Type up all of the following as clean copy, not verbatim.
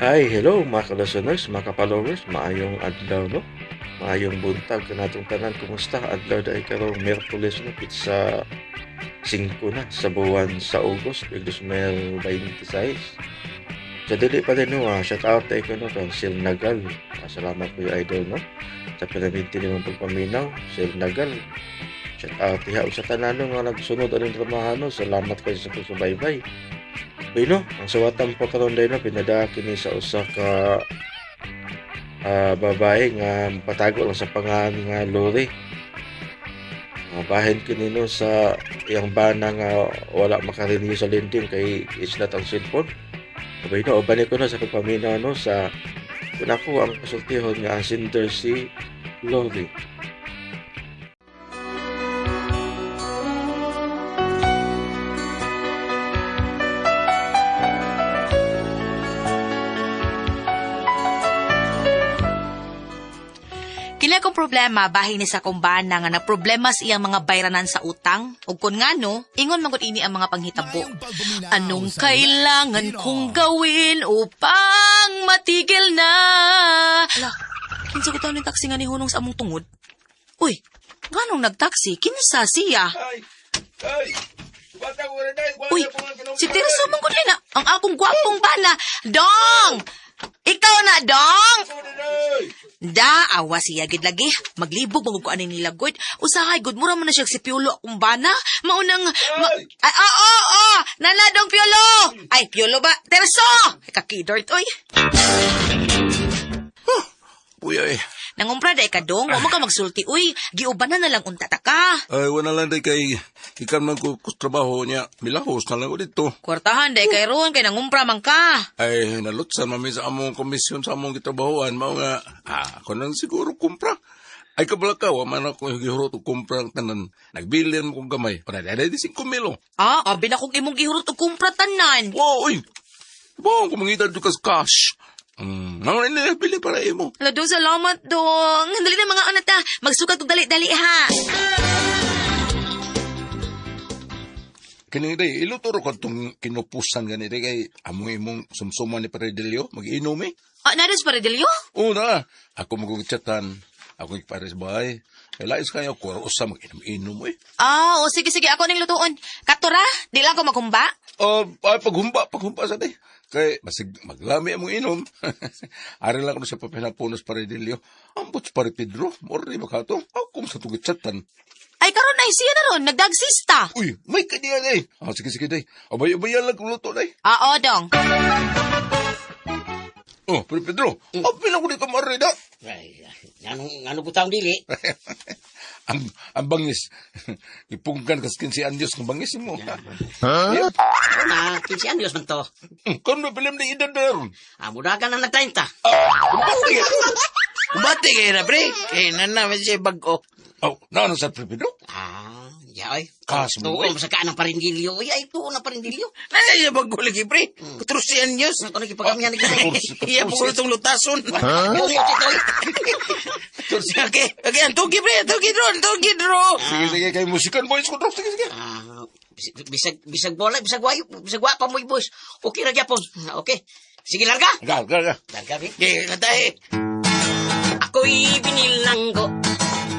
Hi, hello mga ka-listeners, mga ka-followers, maayong adlaw, no? Maayong buntag kanatong tanan. Kumusta? Adlaw dahil karong Miyerkules, no? Pitsa 5 na sa buwan sa August, 2026. Sa dili pa din, no, shout out tayo ko, no, kang Sir Nagal. Salamat po yung idol, no? Sa pinaminti nimong pagpaminaw, Sir Nagal. Shout out diha sa tanan, no, nga nagsunod aning dramahan, no? Salamat kayo sa pagsubaybay. Bueno, ang suwatan po karon day, no, pinada kini sa usa ka babae nga patago lang sa pangalan nga Lori. Bahin kini, no, sa iyang bana nga wala makarenew sa lending kay isnat ang cellphone. Bueno, uban ko na sa pagpaminaw, no, sa kung ako ang kasultihon nga ang sender si Lori. Kini akong problema bahin ni sa akong bana nga na problema sa iyang mga bayranan sa utang ug kun ngano ingon man gud ini ang mga panghitabo. Anong kailangan kong gawin upang matigil na? Ala, kinsa ko taon taxi nga nihunong sa among tungod? Uy, nganong nagtaxi? Kinsa siya? Ay! Ay! Bata ko rin ay! Uy, si Tirso man gud na ang akong gwapong bana. Dong! Ikaw na, Dong! Da, awa siya gid lagi. Maglibog man gud ko ani nila gud. Usahay gud mura man na siya si Piolo akong bana. Maunang ma, ay, oo, oo, oo. Nana dong Piolo. Ay, Piolo ba? Terso. Kakidort oy. Uy, ay. Nangumpra day ka dong, wa man ka magsulti uy. Giubanan na lang unta ta ka. Ay, wala lang day kay ikan man ko ko trabaho niya. Milahos na lang ko dito. Kwartahan day kay ron kay nangumpra man ka. Ay, nalutsan mami sa among komisyon sa among gitrabahoan. Mao nga, ako nang siguro kumpra. Ay, kabala ka, wa man ako gihurot og kumpra ang tanan. Nagbilin mo kong gamay. Para dahil di 5 milo. Ah, abi na kong imong gihurot og kumpra tanan. Wow, uy! Wow, kumangita dito kas cash. Ano na bili para imo. Hala dong, salamat dong. Dali na mga anak ta. Magsukat og dali-dali ha. Kini day, iluto ro kadtong kinupusan gani day kay among imong sumsuman ni Paredelio, mag-inom eh. Ah, naris pa Delio? Una, ako magugitsatan. Ako ipares bahay. Kay lais kayo, kuro usa mag-inom-inom eh. Ah, o sige sige, ako ning lutuon. Katura, di lang ko maghumba. Ay, paghumba, paghumba sa day. Kay, basig, maglami among inom. Ari lang ko sa papinapunos Paredelio. Ambot sa Pare Pedro, morri ba ka to? Ako sa tugitsatan. Ay karon ay siya na ron, nagdagsista. Uy, may kaniya day. Ah, sige, sige day. Abay-abay lang kung luto day. Ah, o dong. Oh, Pare Pedro, apil ako di ka marri da. Ay, anong, ano butang dili? Ang bangis. Ipunggan kas 15 anyos ng bangis mo. Huh? Na, 15 anyos man to. Kano pilim ni edad na ron? Ah, mudagan ang nag-30. Kumati ka. Kumati kayo na, pre. Kaya na naman siya bago. Oh, naano sa Pre Pedro? Ah, ya oy. Kas mo, Tuon sa kaan ng parindilyo. Uy, ay, tuon ang parindilyo. Nasa siya bago lagi, pre. 14 anyos. Ano ko nagipagamihan ni Iya po ko itong lutason. Huh? Okay, okay. Ang tugi, pre. Ang tugi, dro. Ang tugi, dro. Sige, sige, kay musikan boys ko, Sige, sige. Ah, bisag bisag bola, bisag wayo, bisag wa pa mo boys. Okay ra gyapon. Okay. Sige larga. Ga, ga, ga. Larga bi. Okay, katahe. Ako'y binilanggo,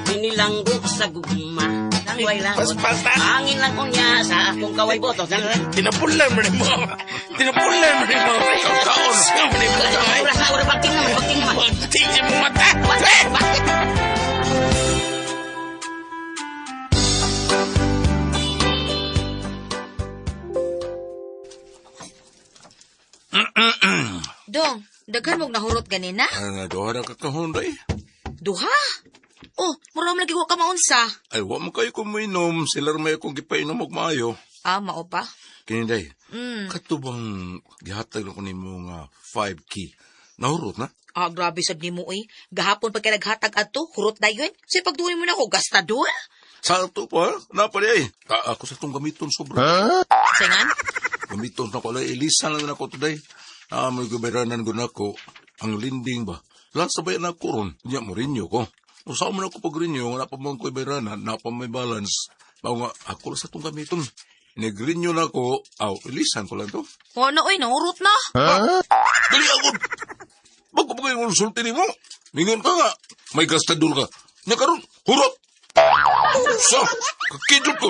binilanggo sa gugma. Langway lang. Paspasta. Angin lang unya sa akong kaway boto. Tinapulan mo rin mo. Tinapulan mo rin mo, pre. Kaon. Sa mo rin mo. Ura sa ura bakting naman, bakting naman. Tingin mo mata. Bakit? Dong, daghan mong nahurot ganina? Ay, nga, duha na kakahon, day. Duha. Oh, mura man lagi wa ka maunsa. Ay, wa mo kayo kuminom. Sila may akong gipainom og maayo. Ah, mao pa. Kini, day. Kato bang gihatag na ko nimo nga 5 key? Nahurot na? Ah, grabe sad nimo oy. Gahapon pag ka naghatag adto, hurot dayon. Say pagduol mo na ako gastador. Sa ato pa, napa di ay. Ako sa itong gamiton sobra. Singan? Gamiton na ko. Alay, ilisan lang na ako today. Na may guberanan ko na ako. Ang linding ba? Lahat sabay na ako ron. Niya mo rinyo ko. O saan mo na ako pag rinyo, wala pa man ko iberanan, na pa may balance. Bago nga, ako lang sa itong gamiton. Nag-renew na ko, aw, ilisan ko lang to. Wa na oy, nahurot na. Dali ako! Bago pa kayo konsulti ni mo. Mingon ka nga, may gastador ka. Nya karon, hurot! Sa, kakidot ko.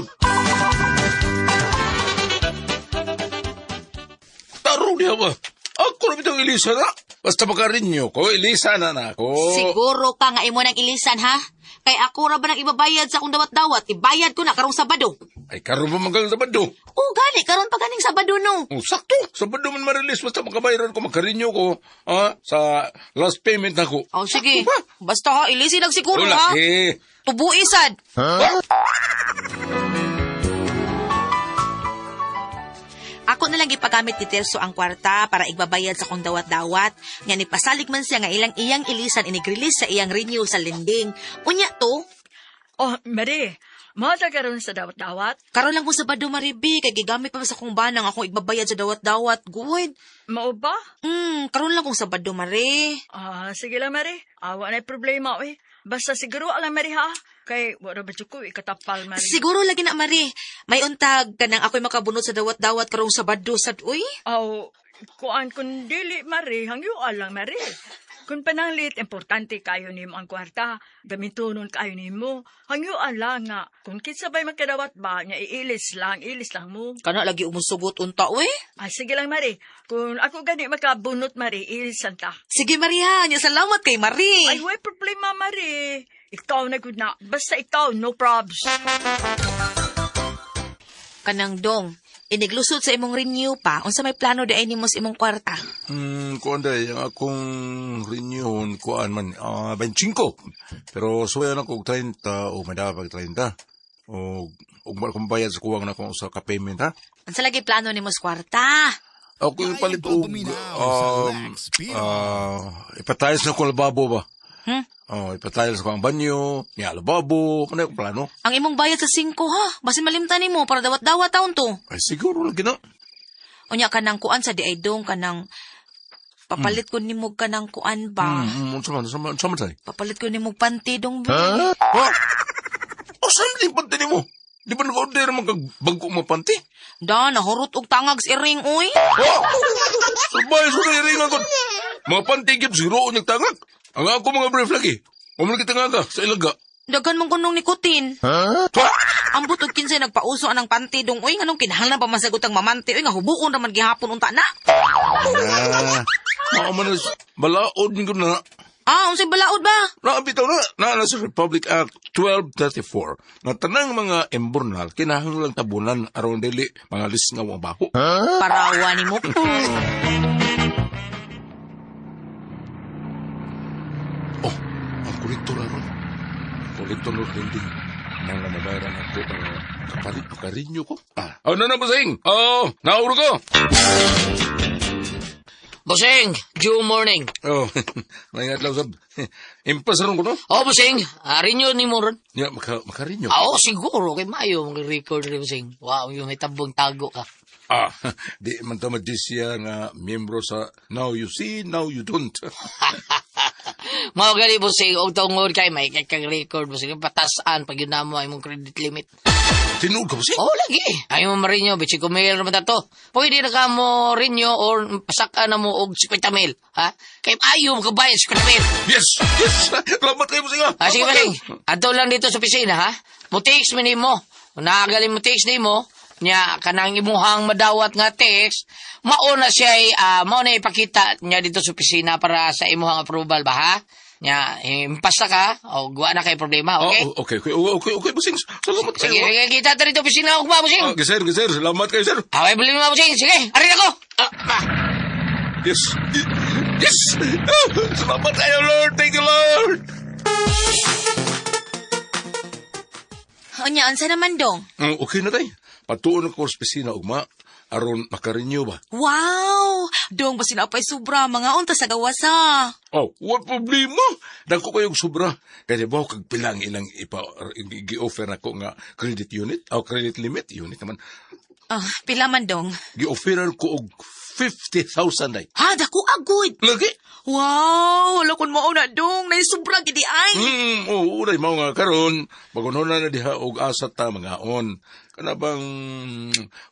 Taro niya ba? Ako na bitang ilisa na. Basta makarinyo ko, ilisa na na ako. Siguro ka nga imo nang ilisan ha. Kay ako ra ba nang ibabayad sa akong dawat-dawat? Ibayad ko na karong Sabado. Ay, karon pa magal Sabado. Oh, gani karon pa ganing Sabado no. Oh, sakto. Sabado man marilis. Basta makabayaran ko, makarinyo ko ah, sa last payment na ko. Oh, sige. Sakto ba? Basta ha, ilisin lang siguro ha. Laki. Tubui sad. Ha? Ako na lang gipagamit ni Terso ang kwarta para igbabayad sa akong dawat-dawat. Nga nipasalig man siya nga ilang iyang ilisan inig-release sa iyang renew sa lending. Unya to, Oh, Mary, mga karon sa dawat-dawat. karon lang ko sa Sabado Maribi kay gigamit pa sa akong banang akong igbabayad sa dawat-dawat. Good. Mao ba? Karon lang kong Sabado Mari. Ah, sige lang, Mary. Awa na problema, oy. Basta siguro alam, Mary, ha? Kay, wala ba ko ikatapal, Mary? Siguro lagi na Mari. May untag kanang ako'y makabunot sa dawat-dawat karong Sabado sad uy. Aw, kuan kun dili, Mary, hangyo lang, Mary. Kung pananglit, importante kayo nimo ang kwarta. Gamitonon kayo nimo. Hangyo lang nga. Kung kinsabay magkadawat ba, nga iilis lang, ilis lang mo. Kana lagi umusugot unta uy. Ah, sige lang, Mary. Kung ako gani makabunot, Mary, ilisan ta. Sige Maria, nya salamat kay Mari. Ay, way problema, Mary. Ikaw na good na. Basta ikaw, no probs. Kanang dong, iniglusot sa imong renew pa, unsa may plano di ay nimo sa imong kwarta? Kuan day, ang akong renew, kuan man, 25. Pero suwayan ako og 30 o may dapat 30. O, ug akong bayad sa kuwang na akong sa ka-payment, ha? Unsa lagi plano nimo sa kwarta? Ako yung palit og, ipatiles na ko lababo ba? Hmm? Oh, ipatiles ko ang banyo, niya lababo, ano yung plano? Ang imong bayad sa 5 ha, basin malimtan nimo para dawat-dawat taon to. Ay, siguro lagi na. Unya kanang kuan sa di ay dong kanang papalit ko nimo kanang kuan ba? Unsa man, unsa man, unsa man say? Papalit ko nimo panty dong ba? Ha? O, saan di panty nimo? Di ba nag-order man kag bago mo panty? Da, nahurot og tangag sa iring oy. Oh! Sabay sa nairingan ko. Mga panty gyud zero o nagtangag. Ang ako mga brief lagi. Umul kita nga ka sa ilaga. Daghan man kunong nikotin. Ha? Ambot og kinsay nagpauso anang panty dong oy, nganong kinahanglan pa man sagot ang mamante oy nga hubuon ra man gihapon unta na. Ah, mao man na balaod ni ko na. Ah, unsay balaod ba? Naabitaw na, na, na sa Republic Act 1234 na tanang mga imbornal kinahanglang tabunan aron dili mga lisngaw ang baho. Parawa nimo. Oh, ang kolektor aron. Kolektor ng lending. Nang namabayaran ako ang kapalit pakarinyo ko. Ah, ano na bossing? Oh, nauro ko. Bossing, due morning. Oh, maingat lang sab. Impas ron ko no? Oh, bossing, renew ni mo ron. Ya, makarinyo. Ah, oh, siguro kay Mayo mag-record rin, bossing. Wow, yung may tabong tago ka. Ah, di man ta siya nga miyembro sa Now You See, Now You Don't. Mao gali, bossing, og tungod kay may kay kang record, bossing. Patasan pag yun na mo ay mong credit limit. Tinuod ka bossing? Oh, lagi. Ay mo marinyo, 25 mil naman to. Pwede na ka mo rinyo or pasaka na mo og 50 mil. Ha? Kay ayo mo kabayad 50 mil. Yes! Yes! Salamat kayo, bossing ah! Ah, sige, Salamat bossing. kayo. Adto lang dito sa opisina, ha? Mo-text mi nimo. Nagaling mo text nimo, nya kanang imuhang madawat nga text, mao na siya mao na ipakita niya dito sa opisina para sa imuhang approval ba, ha? Nya impasta ka o wa na kay problema, okay? Oh, okay, okay, okay, okay, bossing. Salamat Sige, kayo. sige, kita ta dito opisina ugma, bossing. Ah, sir, sir, salamat kayo, sir. Away bili mo, bossing. Sige, ari ako. Ah, ah. Yes. Yes! Ah, salamat kayo, Lord. Thank you, Lord. Unya, unsa naman dong? Okay na tayo. Patuon ako sa opisina, ugma. Aron makarenew ba? Wow! Dong, basin apay sobra, mga unta sa gawas ha. Oh, what problema? Dako kayong sobra. Kaya ba kag pilang ilang ipa gi-offer nako nga credit unit o credit limit unit naman. Ah, pila man dong. Gi-offeran ko og 50,000 day. Ha, dako agud. Lagi? Wow, wala kon mao na dong, nay sobra gidi ay. Oo, day mao nga karon, magunona na diha og asa ta mga on. Kana bang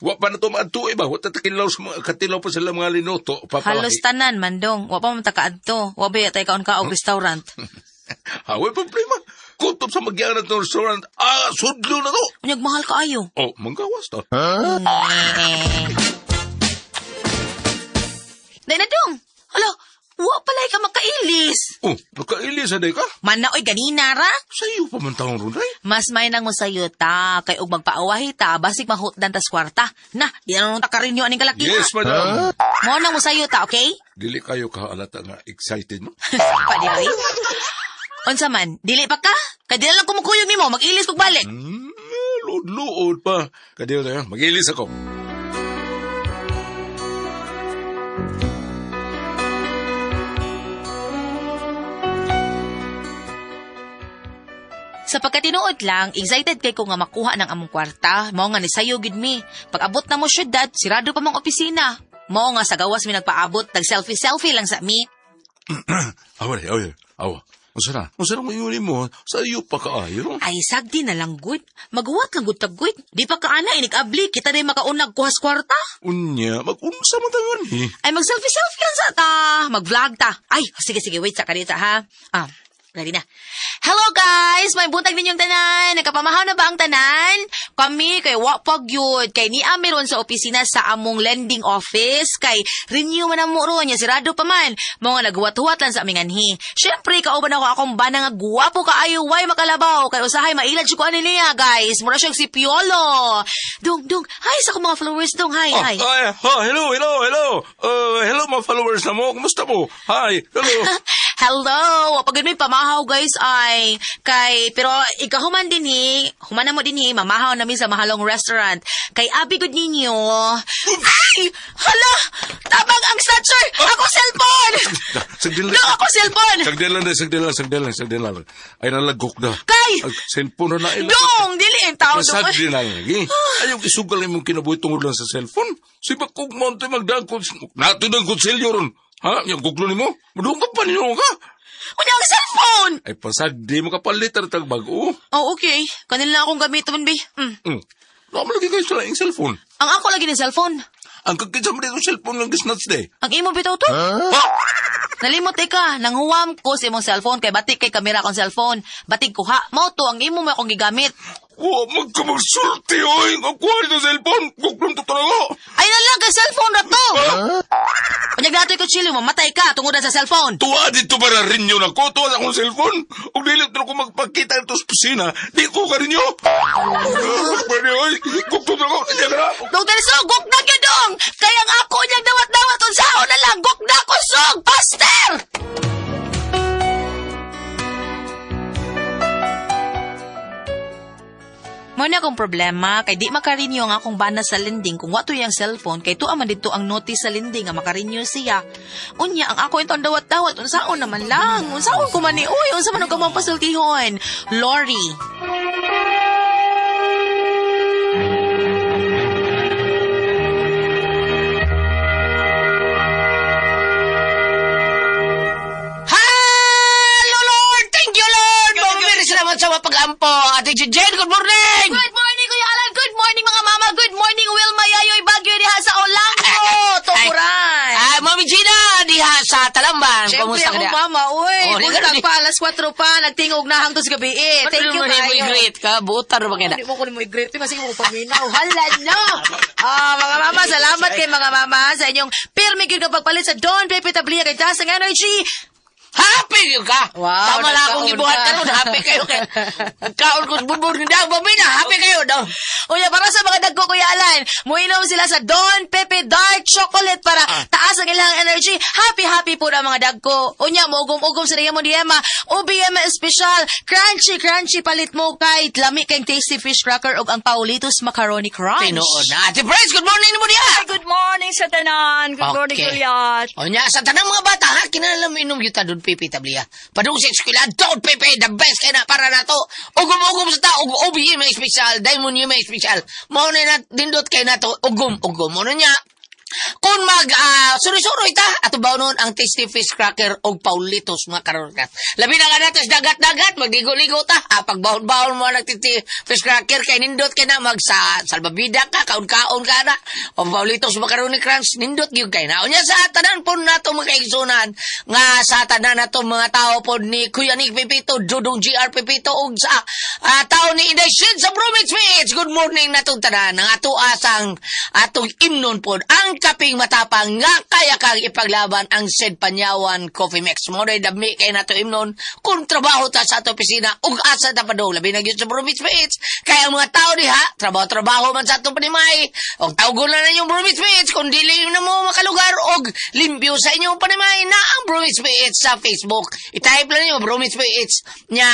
wa pa na to maadto eh ba? Wa ta takilaw sa mga katilaw pa sila mga linuto papalahi. Halos tanan man dong, wa pa man ta kaadto. Wa ba tay kaon ka og restaurant. Ha, way problema. Kutob sa magyang na to restaurant. Ah, sudlo na to. Unyag mahal kaayo. Oh, manggawas ta. Eh. Day na dong. Hala, wa palay ka makailis. Oh, nakailis sa day ka? Mana oy ganina ra. Sa iyo pa man taong ron, day. Mas may nang mosayo ta kay og magpaawahi ta basig mahutdan tas kwarta. Na, di na ta karinyo aning kalaki. Yes, madam. Mo nang mosayo ta, okay? Dili kayo kahalata nga excited, no? Pa di oy. Unsa man, dili pa ka? Kay di na lang kumukuyog nimo, mag-ilis kog balik. Luod-luod pa. Kadiyo na, mag-ilis ako. Sa pagkatinuod lang, excited kay ko nga makuha ng among kwarta. Mao nga nisayo gid mi. Pag abot na mo syudad, sirado pa mang opisina. Mao nga sa gawas mi nagpaabot, nag-selfie-selfie lang sa mi. Awa, awa, awa. Unsa na? Unsa na mo mo? Sa iyo pa kaayo? Ay, sagdi na lang gud. Maghuwat lang gud tag gud. Di pa kaana inig-abli, kita rin makaunag kuhas kwarta. Unya, mag-unsa man tangan eh. Ay, mag-selfie-selfie lang sa ta. Mag-vlog ta. Ay, sige, sige, wait sa kanita, ha? Ah, ready na. Hello, guys! May buntag ninyong tanan. Nagkapamahaw na ba ang tanan? Kami, kay wa pag yun. Kay ni ron sa opisina sa among lending office. Kay renew man ang mo ron. Ya, sirado pa man. Mga naghuwat-huwat lang sa aming anhi. Siyempre, kauban ako akong bana nga guwapo kaayo. Way makalabaw. Kay usahay, mailad siya ko ani niya, guys. Mura siyang si Piolo. Dung, dung. Hi sa akong mga followers, dung. Hi, Oh, hi. ay, oh, hello, hello, hello. Hello mga followers na mo. Kumusta mo? Hi, hello. Hello! Pag may pamahaw guys ay kay pero ikahuman din hi, human na mo din hi, mamahaw nami sa mahalong restaurant. Kay abi gud ninyo. Ay! Hala! Tabang ang snatcher! Ako cellphone! Sagdil No, ako cellphone! Sagdil lang, sagdil lang, sagdil lang, sagdil lang. Ay, nalagok na. Kay! Ang cellphone na na. Dong! Dili ang tao dong. Sagdil lang lagi. Ayaw isugal imong kinabuhi tungod lang sa cellphone. Si Bakog Monte magdagkot. Nato ng kutsilyo ron. Ha? Yung guglo nimo? Madungkap ka pa ninyo ka. Unya ang cellphone! Ay, pasagdi mo kapalit ang tag bago. Oh, okay. Kanila na akong gamiton, be. Wala mo lagi kayo sa laing cellphone. Ang ako lagi ni cellphone. Ang kakita mo dito cellphone ng gisnats day. Ang imo bitaw to? Ha? Nalimot eh ka, nanghuwam ko sa imong cellphone kay batik kay kamera akong cellphone. Batik kuha, mao to ang imo mo akong gigamit. Wa magkamagsulti, oy! Ang kuha nito cellphone! Guglong to talaga! Ay na lang kay cellphone ra to. Unyag natoy ko chili, mamatay ka tungod na sa cellphone. Tuwa dito para rinyo na ko. Tuwa sa akong cellphone. Ug dili to ko magpakita dito sa opisina. Di ko ka rinyo. Pwede, oy! Guglong to ko. Hindi ka na. Dong Terso, guk na gyud dong. Kay ang ako niyang dawat-dawat unsaon na lang, guk na ko sog, pastor. Mo na akong problema kay di makarinyo ang akong bana sa lending kung wato yang cellphone kay tuwa man didto ang notice sa lending nga makarinyo siya. Unya ang ako intong dawat-dawat unsaon naman lang. Unsaon ko man ni uy, unsa man ang kamong pasultihon. Lori. Hello, Lord! Thank you, Lord! Mami, salamat sa mapag-ampo. Ate Jen, good morning! Good morning, Kuya Alan. Good morning, mga mama. Good morning, Wilma Yayoy Bagyo diha sa Olango. Tukuran. Ah, Mami Gina, diha sa Talamban. Siyempre Kumusta ka akong diha? mama, uy. Oh, di ka Buntag rin. pa, alas 4 pa, nagtingog na hangtod sa gabi eh. Thank you, Ano mo kayo. i-greet ka? Butar ba kaya na? Hindi mo ko mo i-greet. Kasi mo ko paminaw. Hala no! Ah, mga mama, salamat kay mga mama sa inyong pirmi gyud nga pagpalit sa Don Pepe Tablia kay Taas ng Energy. Happy yun ka! Wow, Tama lang akong nagkaon gibuhat ka. karon. Happy kayo kay Nagkaon ko sa bunbun. Hindi ako mamina. Happy kayo daw. Unya, para sa mga dagko, Kuya Alan, muinom sila sa Don Pepe Dark Chocolate para taas ang ilang energy. Happy, happy po na mga dagko. Unya, muugom-ugom sa mo diyema. OBM special. Crunchy, crunchy palit mo kay lami kay tasty fish cracker ug ang Paulitos Macaroni Crunch. Tinuod na. Ate Prince, good morning mo diha! Good morning sa tanan. Good morning, Okay. Kuya. O nya, sa tanang mga bata, ha, kinahanglan mo inom yuta Don Pepe Tablia. Padung sa eskwela, Don Pepe, the best kay na para na to. Ugom-ugom sa ta, ug OBM may special, Diamond yung may special. Mao na na, dindot kay na to, ugom-ugom. Ano niya? Kung mag suroy-suroy ta, ato baonon ang Tasty Fish Cracker og Paulitos mga karokat. Labi na nga nato sa dagat-dagat, magligo-ligo ta. Pag baon-baon mo ang Tasty Fish Cracker, kay nindot kay na mag sa salbabida ka, kaon-kaon ka na. O Paulitos Macaroni Crunch, nindot gyud kay na. Unya sa tanan po nato mga kaigsunan, nga sa tanan nato mga tao po ni Kuya Nick Pepito, Dudong GR Pepito, ug sa tao ni Inday Shin sa Bromage PH. Good morning natong tanan. Ang ato asang atong imnon po, ang kaping matapang nga kaya kang ipaglaban ang Sid Panyawan Coffee Mix. Mo na dami kay nato imnon kung trabaho ta sa ato opisina ug asa ta padung labi na gyud sa Bromage PH. Kaya ang mga tao diha, trabaho-trabaho man sa atong panimay. Og tawgon na inyong Bromage PH kung dili na mo makalugar og limpyo sa inyong panimay na ang Bromage PH sa Facebook. I-type lang ninyo Bromage PH nya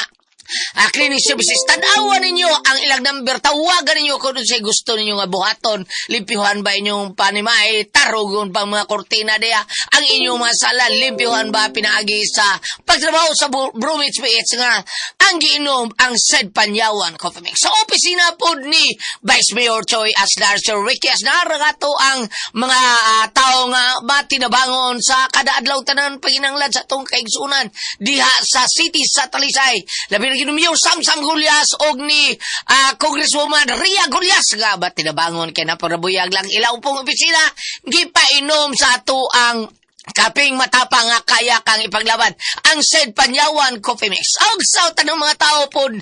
cleaning services. Tanawan ninyo ang ilang number. Tawagan ninyo kung sa gusto ninyo nga buhaton. Limpyuhan ba inyong panimay? Tarugon pa mga kortina diya. Ang inyong mga sala, limpyuhan ba pinaagi sa pagtrabaho sa Bromage PH nga ang giinom ang Said Panyawan Coffee Mix. Sa opisina po ni Vice Mayor Choi Asnar, Sir Ricky Asnar, ato ang mga tao nga matinabangon sa kada adlaw tanan paginanglan sa atong kaigsunan diha sa city sa Talisay. Labi na gyud Mayor Samsam Gullas og ni Congresswoman Ria Gullas nga batinabangon kay naparabuyag lang ilaw pong opisina gipainom sa ato ang kaping matapang nga kaya kang ipaglaban ang Said Panyawan Coffee Mix. Og sa tanong mga tao pod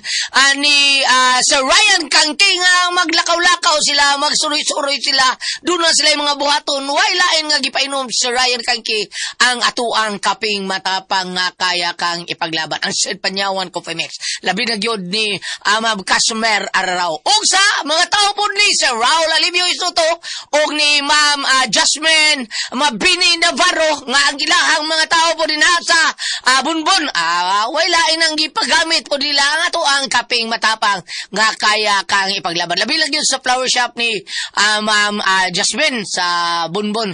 ni Sir Ryan Kangking nga maglakaw-lakaw sila, magsuroy-suroy sila, doon na sila yung mga buhaton. Way lain nga gipainom Sir Ryan Kangki ang atuang kaping matapang nga kaya kang ipaglaban ang Said Panyawan Coffee Mix. Labi na gyud ni Ma'am Customer Araraw. Og sa mga tao pod ni Sir Raul Alivio Isoto og ni Ma'am Jasmine Mabini Navarro nga ang ilahang mga tao po din sa Bunbun. Way lain ang gipagamit po nila ang ato ang kaping matapang nga kaya kang ipaglaban. Labi lang yun sa flower shop ni Ma'am Jasmine sa Bunbun.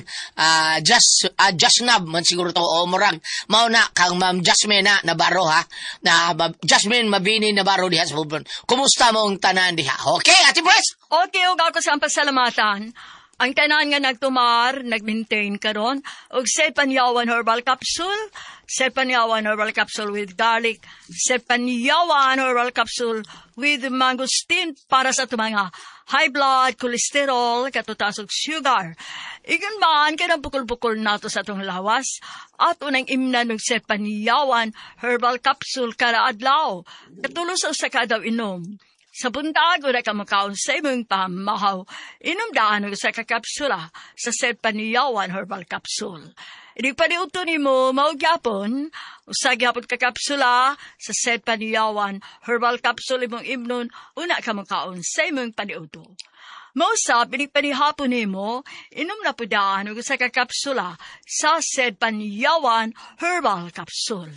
Jasnab man siguro to o murag mao na kang Ma'am Jasmine na Navarro ha. Na Jasmine Mabini Navarro diha sa Bunbun. Kumusta mo ang tanan diha? Okay, Ate Pres? Okay, ug ako sa pasalamatan. Ang tanan nga nagtumar, nag-maintain karon og Sepanyawan Herbal Capsule, Sepanyawan Herbal Capsule with garlic, Sepanyawan Herbal Capsule with mangosteen para sa atong mga high blood, cholesterol, katutaas og sugar. Ingon man, kanang bukol-bukol nato sa atong lawas, at unang imnan og Sepanyawan Herbal Capsule kada adlaw. Katulo sa usa ka adlaw inom. Sa buntag, wala ka makaon sa imong pamahaw. Inom daan og usa ka kapsula sa Sepaniyawan Herbal Capsule. Inig paniudto nimo mao gyapon, usa gyapon ka kapsula sa Sepaniyawan Herbal Capsule imong imnon, una ka makaon sa imong paniudto. Mausab, inig panihapon nimo, inom na pud daan og usa ka kapsula sa Sepaniyawan Herbal Capsule.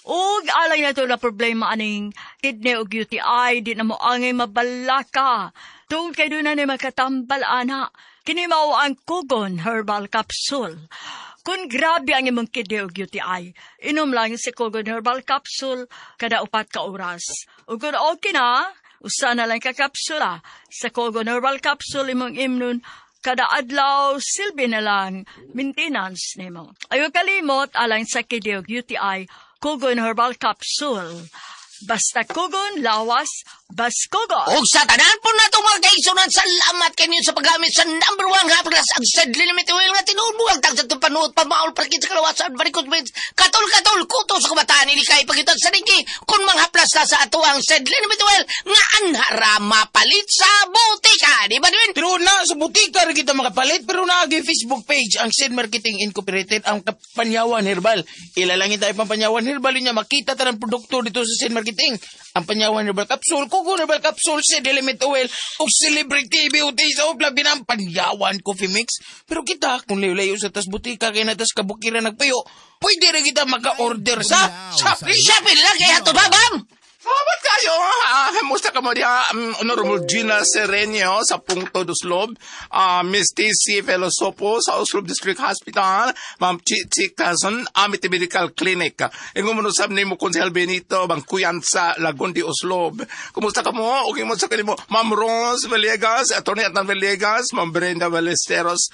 Ug alay na to na problema aning kidney ug UTI, di na mo angay mabalaka. Tungod kay doon na ni makatambal ana. Kini mao ang Kugon Herbal Capsule. Kung grabe ang imong kidney ug UTI, inom lang si Kugon Herbal Capsule kada 4 ka oras. Ug kung okay na, usa na lang ka kapsula sa Kugon Herbal Capsule imong imnon kada adlaw, silbi na lang maintenance nimo. Ayaw kalimot alang sa kidney ug UTI, Kugon Herbal Capsule. Basta kugon, lawas, bas kugon. Og sa tanan po na itong mga kaigsunan, salamat kanyo sa paggamit sa number one nga paglas ang Said Liniment Oil nga tinuod mo ang tag sa itong panuot, pamaol, parkit sa kalawasan, varicose veins, katol-katol, kuto sa kabataan, ili kay pagitan sa ringki, kung manghaplas na sa ato ang Said Liniment Oil, nga anhara mapalit sa botika. Di ba, Dwin? Pero na, sa butika rin kita makapalit, pero naagi Facebook page ang Sid Marketing Incorporated, ang Panyawan Herbal. Ilalangin tayo pang Panyawan Herbal niya, makita tayo produkto dito sa Sid Marketing. Ang Panyawan Herbal Capsule, Kuko Herbal Capsule, Sid Element Oil, o Celebrity Beauty Soap, labi na ang Panyawan Coffee Mix. Pero kita, kung layo-layo sa tas butika, kay na tas kabukiran nagpayo, pwede rin kita maka-order sa Shopee. Shopee lang kaya ito ba, bam? Salamat kayo. Kamusta ka mo diha? Honorable Gina Serenio sa Pungto Duslob, Miss TC Velosopo sa Oslob District Hospital, Ma'am Chichi Quezon, Amity Medical Clinic. Ingon mo usab nimo Konsehal Benito Bangkuyan sa Lagundi Oslob. Kumusta ka mo? Okay mo sa kanimo Ma'am Rose Villegas, Attorney Atan Villegas, Ma'am Brenda Ballesteros,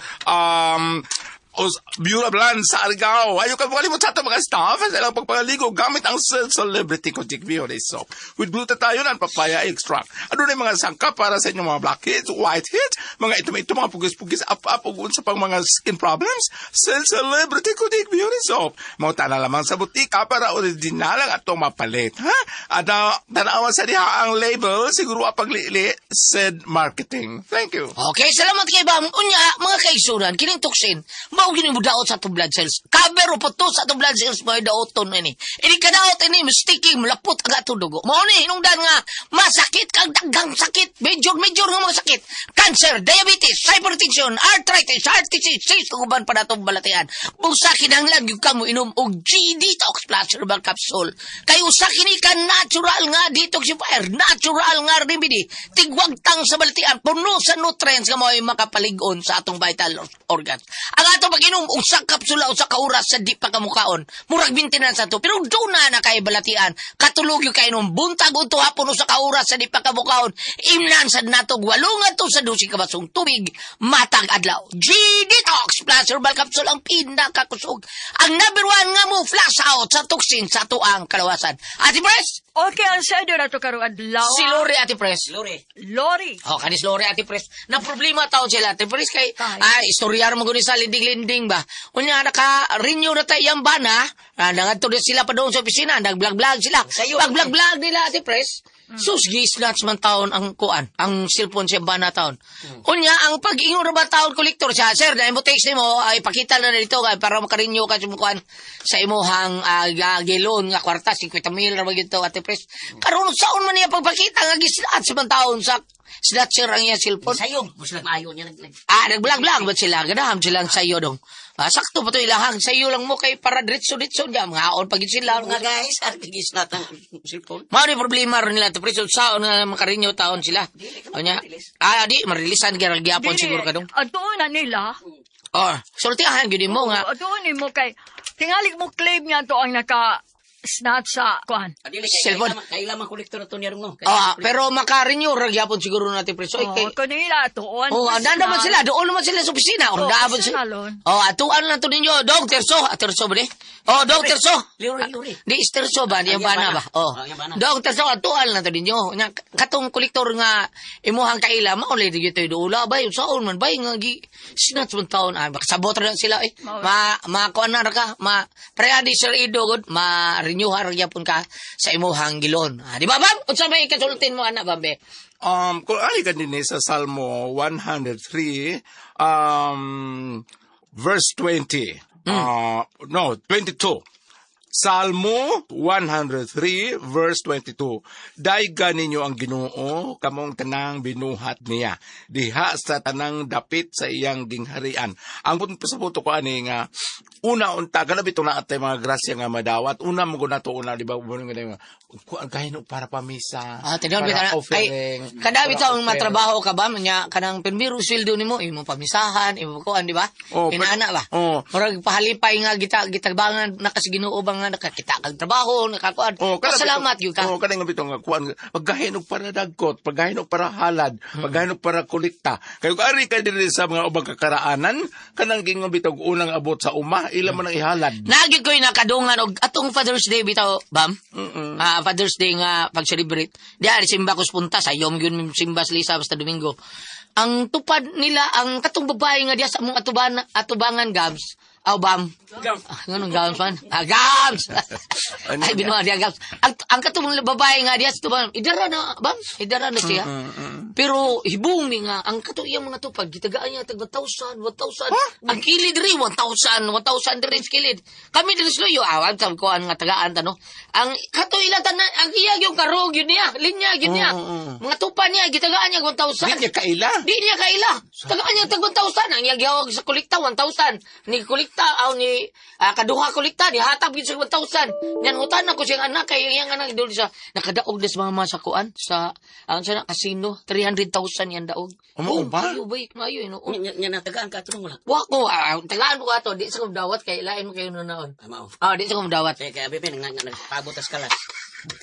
Bureau Blan sa Argao. Ayaw ka makalimot sa atong mga staff sa ilang pagpangaligo gamit ang Celebrity Kojic Beauty Soap with glutathione and papaya extract. Ano na yung mga sangkap para sa inyong mga blackheads, whiteheads, mga itom-itom, mga pugis-pugis, up-up, ug unsa pang mga skin problems? Sa Celebrity Kojic Beauty Soap. Mauta na lamang sa butika para original ang atong mapalit. Ha? At tanawa sa diha ang label, siguro ang paglili, said marketing. Thank you. Okay, salamat kay Bam. Unya, mga kaigsunan, kining toxin, mao gini mo daot sa atong blood cells. Cover o puto sa atong blood cells mo daoton ini. Ini kadaot ini sticky mulapot ang atong dugo. Mao ni hinungdan nga masakit kag daghang sakit, major major nga mga sakit. Cancer, diabetes, hypertension, arthritis, heart disease, cyst ug uban pa natong balatian. Busa kinahanglan gyud ka mo inom og G Detox Plus Herbal Capsule. Kay usa kini ka natural nga detoxifier, natural nga remedy. Tigwagtang sa balatian, puno sa nutrients nga mo'y makapalig-on sa atong vital organs. Ang atong pag-inom, usa kapsula, usa ka oras sa di pa kamukaon. Murag maintenance ato. Pero doon na kay balatian. Katulog yung kainom, buntag udto hapon usa ka oras sa di pa kamukaon. Imnan sad natog 8 ngadto sa 12 ka basong tubig matag adlaw. G Detox Plus Herbal Capsule ang pinakakusog. Ang number one nga mo flush out sa toxin sa atuang kalawasan. Ate Pres! Okay, ang sender ato karong adlaw. Si Lori, Ate Pres. Lori. Oh, kanis Lori, Ate Pres. Na problema taon sila, Ate Pres, kay Kay. Istoryar mo guni sa linding-linding ba. Unya, naka-renew na tayo yung bana. Nangadto na sila pa doon sa opisina. Nag-vlog-vlog sila. Pag-vlog-vlog nila, Ate Pres. Sus, gi-snatch man taon ang kuan, ang cellphone siya bana taon. Unya, ang pag-ingon ra ba taon kolektor siya, sir, na mo text nimo, ay pakita na dito kay para makarenew ka sa kuan sa imuhang gilon nga kwarta 50 mil ra ba gyud to, Ate Pres. Karon saon man niya pagpakita nga gi-snatch man taon sa snatcher ang iyang cellphone. Sayo, mas nag-ayo niya. Nag-vlog-vlog ba sila? Ganahan silang sayo dong. Sakto pa to ilahang sayo lang mo kay para diretso-diretso niya. Mga on pag sila. Mga guys, artigis na ang cellphone. Mao ni problema ron nila. Pero saon nga makarinyo taon sila. Dili ka O niya. ma-release. Di, marilisan gyapon Dili, siguro ka dong. Atuon na nila. Oh, sultihan gyud mo nga. Atuon nimo kay tingali mo claim niya to ang naka snatch sa kuan. Dili, kay- Cellphone. Kay lamang kolektor na to niya rin, no? Pero makarinyo ra gyapon siguro natin preso. Oh, Kay, kanila atuon. Oh, andan naman sila. Doon naman sila sa opisina. Oh, Ordahan sila. personalon. Oh, atuan lang to ninyo. Dong, terso. Terso ba ni? Oh, dong, terso. Lori, lori. Di, is terso ba? Di, ang Ang bana bana. ba? Oh. Ang bana. Dong, terso. Atuan lang to ninyo. Nya, katong kolektor nga imuhang kaila, maulay di gyud doula bay. Saon man bay nga gi sinat man taon. Ay, makasabot ra lang sila eh. Ma ma kuan na ra ka. Ma preadi di Sir Ido gud, ma renew ra gyapon ka sa imuhang gilon. Di ba bam? Unsa may kasultin mo ana bambe? Kung ani ka din eh, sa Salmo 103, verse 20. No, 22. Salmo 103 verse 22. Dayga ninyo ang Ginoo kamong tanang binuhat niya diha sa tanang dapit sa iyang gingharian. Ang pun pasabot ko ani nga una unta kana bitaw na atay mga grasya nga madawat. Una mo gud nato una di ba mo nga kuan kahinog para pamisa. Tinawag para bitaw na. Ay, offering. kada para bitaw ang offering. matrabaho ka ba nya kanang pirmiro sweldo nimo imo pamisahan, imo kuan di ba? Oh, Inaana ba? Oh. Murag pahalipay nga gita gitabangan na kasi Ginoo ba nga nakakita kag trabaho, nakakuan. Oh, kana Pasalamat bitaw- gyud ka. Oh, kana nga bitaw nga kuan paggahinog para dagkot, paggahinog para halad, paggahinog para kolekta. Kay kung ari ka diri sa mga ubang kakaraanan, kanang gingon bitaw unang abot sa uma, ila man ang ihalad. Nagi ko'y nakadungan og atong Father's Day bitaw, bam. Father's Day nga pag-celebrate. Di ari simba ko punta sa yom gyud simba sa Lisa basta Domingo. Ang tupad nila ang katong babae nga diya sa among atubangan Gabs. Aw bam. Nganong Gabs man? Gabs. Ano Ay binuha diya Gabs. Ang katong babae nga diya sa tubangan, idara na bam, idara na siya. Pero hibong mi nga ang kato iyang mga tupad gitagaan niya tag 1,000, 1,000. Ang kilid diri 1,000, 1,000 diri sa kilid. Kami diri sa Luyo, awan sa kuan nga tagaan ta no. Ang kato ila tanan ang iya yung karog yun niya, linya yun niya. Mga tupa niya gitagaan niya 1,000. Di niya kaila. Di niya kaila. Tagaan niya tag 1,000. Ang iyang sa kolekta 1,000. Ni kolekta aw ni kaduha kolekta ni hatag gyud sa 1,000. Nyan hutan ako siyang anak kay iyang anak doon sa nakadaog des mama sa kuan sa ang sa na, casino 300,000 yan daog. Umo ba? Ayo bay, maayo ino. Nya natagaan ka atong wala. Wa ko tagaan ko ato di sa ko dawat kay lain mo kayo noon. Ah, mao. Ah, di sa ko dawat. Kaya kaya bebe nang nagpabot tas kalas.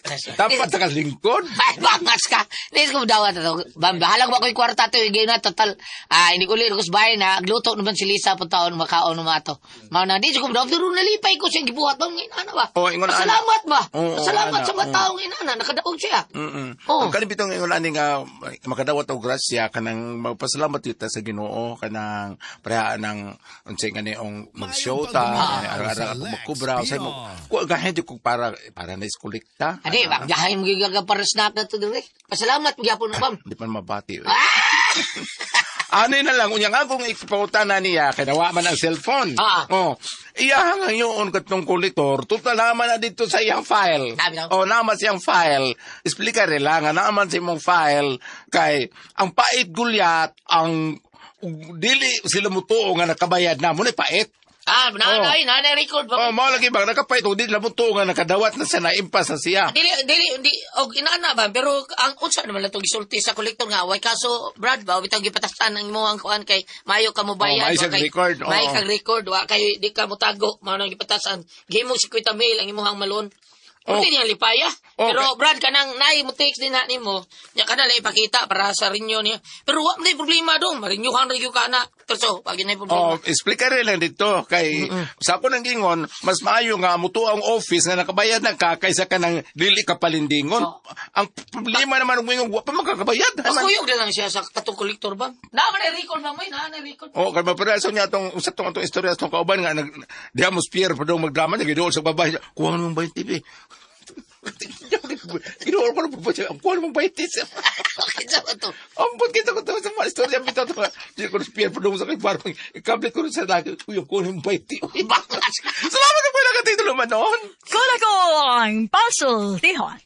Kalas. Dapat sa kalingkod. Ay, bangas ka. Di ko dawat ato. Bam, bahalag ba ko'y kwarta to, igay na total. Hindi ko ulit ko sa bahay na gluto naman si Lisa pag taon makaon na ato. Mao na di ko dawat pero nalipay ko siyang gibuhat bang inana ba. Oh, ingon ana. Salamat ba? Oo, Salamat ana, sa mga oo. taong inana nakadaog siya. Oh. Ang kanibitong ingon ani nga makadawat og grasya kanang magpasalamat yun ta sa Ginoo kanang pareha ng unsay nga niong mag-show ta Maayong ara pagdumala sa ara Lex magkubra unsay mo PR. ko gahin ko para para na kolekta. Adi, ba, gahay mo gigaga para snack na to dire. Pasalamat gyapon na bam. Di pa mabati. Ano na lang, unya nga kung ipangutana niya, kay nawa man ang cellphone. Oh, iya nga yun katong kolektor, total naman na dito sa iyang file. Sabi daw. Oh, naman siyang file. Explica rin lang, nga naman sa imong file, kay ang pait gulyat, ang dili sila mutuo nga nakabayad na, muna pait. Ah, na na record ba? Oh, mao lagi ba nakapait og dili na mutuo nga nakadawat na siya na impas na siya. Dili dili di og inaana ba pero ang unsa naman lang to gisulti sa kolektor nga way kaso Brad ba bitang gipatasan ang imong kuan kay maayo ka mo bayad Oh, may wa siyang kay record, oo. may kag record wa kay di ka motago mao nang gipatasan gihimo si Kuya Mail ang imong malon. Oh. Pwede niya lipaya. Oh, Pero Brad kanang naay mo text din na nimo, nya kana lang ipakita para sa renew niya. Pero wa man nay problema dong, ma-renewhan ra gyud ka na. Terso, wag na problema. Oh, explica rin lang dito kay sa ako nang gingon, mas maayo nga mutuo ang office nga nakabayad na ka kaysa ka nang dili ka palindingon. Oh. Ang problema naman ng ingon, wa pa makakabayad. Makuyog na lang siya sa katong kolektor ba? Naa man nay record ba mo? Naa na record. Oh, kay mapareso niya atong usa tong atong istorya sa atong kauban nga nag diha mo spear pa daw magdrama niya giduol sa babae. Kuha mo 20 be. Giduol ko na babae. Kuha mo 20. Okay sa to. Ambot kita ko to sa mga istorya bitaw to. Di ko spear pa daw sa kay parang ikablit ko rin sa dagi. Uy, kuha mo 20. Bangas ka. Salamat na po nakatitulo man noon. Kulang ko ang pasultihon.